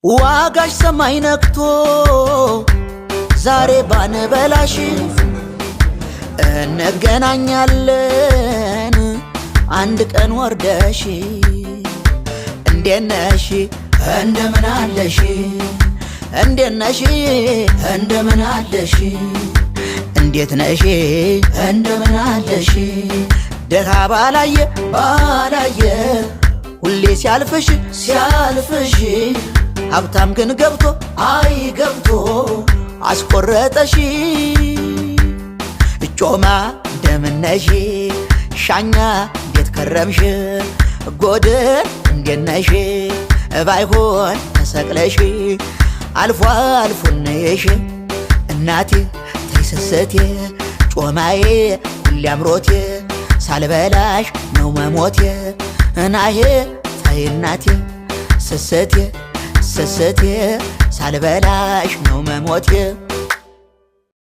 ዋጋሽ ሰማይ ነክቶ ዛሬ ባንበላሽ እንገናኛለን አንድ ቀን ወርደሽ። እንዴት ነሽ እንደምን አለሽ? እንዴት ነሽ እንደምን አለሽ? እንዴት ነሽ እንደምን አለሽ? ደሃ ባላየ ባላየ ሁሌ ሲያልፍሽ ሲያልፍሽ፣ ሀብታም ግን ገብቶ አይ ገብቶ አስቆረጠሽ። ጮማ እንደምነሽ፣ ሻኛ እንዴት ከረምሽ? ጎድን እንዴት ነሽ? ባይሆን ተሰቅለሽ አልፎ አልፎ ነየሽ። እናቴ ተይሰሰቴ ጮማዬ ሁሌ አምሮቴ ሳልበላሽ ነው መሞቴ። እናሄ ተይ እናቴ ስስቴ ስስቴ ሳልበላሽ ነው መሞቴ።